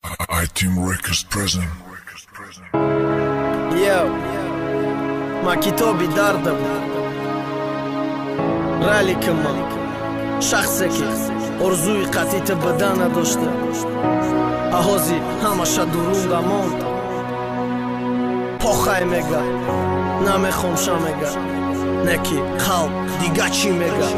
iTeam Records present. Yo, ма китоби дардам, раликама, шахсе ки орзуи қатъи бадан надошта, аҳози ҳамаша дурунда монд. Похай мега, намехом ша мега, не ки қалб дига чӣ мега.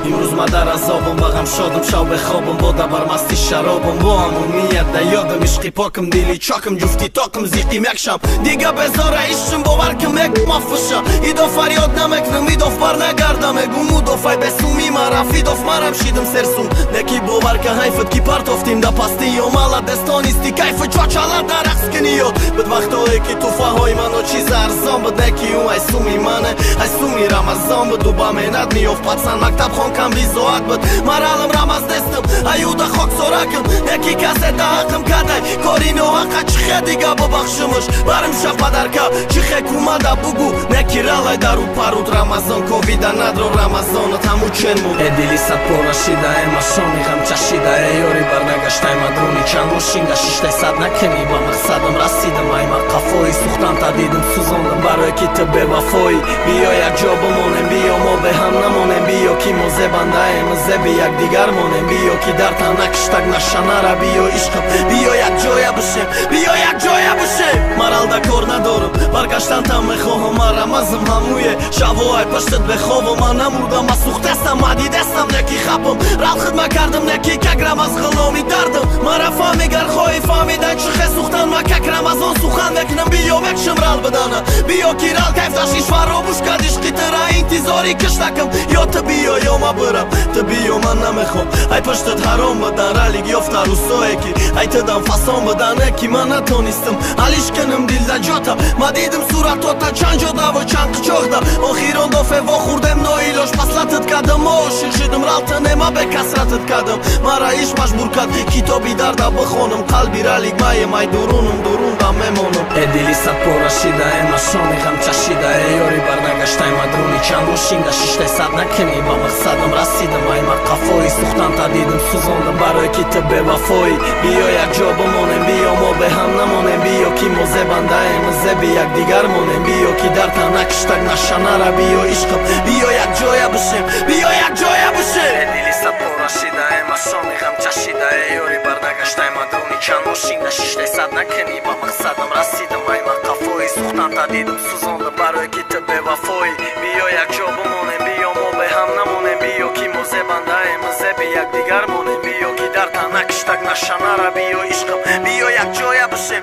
Имрӯз ма дар азобам, ба ғам шодам, шав бехобам, бода бар масти шаробам, бо ҳамон ният да ёдам, ишқи покам, дили чокам, ҷуфти тоқам, зиқим якшам, дига безора ишқим, бовар ким мегмафуша. Идо фарёд намекунам, идоф бар нагардам, мегум удофай бесуми мара фидоф марам шидам серсум. Неки бовар ка ҳайфат ки партофтим да пасти ёмала дестонисти кайфу чочала дар рақс кини ёд. Буд вақтое ки туфаҳои мано чиз арзон буд, неки ӯ ай суми мане, ай суми Рамазон буд, ӯ ба меҳнат меёфт, пацан мактабхон кам бизоат буд. Маралам рамаз нестам, аюда хоксоракам, неки касе даҳақам кадай кори ноҳақа, чихе дига бубахшимаш барим ша падарка, чихе кумада бугу, неки ралай дару паруд Рамазон ковида надро Рамазонат ҳаму чен муд. Э дили садпора шида, э машоми ғам чашида, э ёри барнагаштай мадруни чанд мошинда шиштай сад накунӣ, ба мақсадам расидам, ай ма қафои сухтан та дидам сӯзондам, барое ки ту бевафоӣ. Биё якҷо бимонем, биё мо беҳам намонем, биё ки мо зебандаем, зеби якдигар монем, биё ки дар тан накиштак нашанара, биё ишқам, биё якҷоя бишем, биё якҷоя бишем. Маралда кор надорам, баргаштан там мехоҳам, ман рамазм ҳамуе шаво ай паштат бехобам, ман намурдам, ма сӯхтастам, ма дидастам, неки хапам рал хидма кардам, неки как рамаз ғуломи дардам. Мара фаҳми гар хоҳӣ фаҳмидан чихе сӯхтан, ма как Рамазон сухан мекунам, биё мекшам рал бидана, биё ки рал кайф дашиш фаромӯш кард ишқи тира, интизори киштакам, ё ту биё ё ма бирам, ту биё ман намехом, ай паштат ҳаром бидан, ралик ёфта рӯсое ки ай тудам фасон бидан, неки ман натонистам алиш кунам дилда ҷота, ма дидам суратота чанд ҷодаву чанд қичоқда, охирон дофе вохӯрдем ноилош паслатат кардам, ошиқ шидам, ралта нема бекасратат кардам, мара иш маҷбур кард китоби дарда бихонам, қалби ралик маем, ай дурунам дурунда мемонам. Э дили садпора шида, э машоми ғам чашида, э ёри барнагаштай мадруни чанд мошинда шиштай сад накунӣ, ба мақсадам расидам, ай ма қафои сухтан та дидам сӯзондам, барое ки ту бевафоӣ. Биё якҷо бимонем, биё мо беҳам намонем, биё ки мо зебандаем, зеби якдигар монем, биё ки дар тан накиштак нашанара, биё ишқам, биё якҷоя бишем, биё якҷоя бишем. Э дили садпора шида, э машоми ғам чашида, э ёри барнагаштай мадруни чанд мошинда шиштай сад накунӣ, ба мақсадам расидам, ай ма қафои сухтан та дидам сӯзондам, барое ки ту бевафоӣ. Биё якҷо бимонем, биё мо беҳам намонем, биё ки мо зебандаем, зеби якдигар монем, биё ки дар тан накиштак нашанара, биё ишқам, биё якҷоя бишем.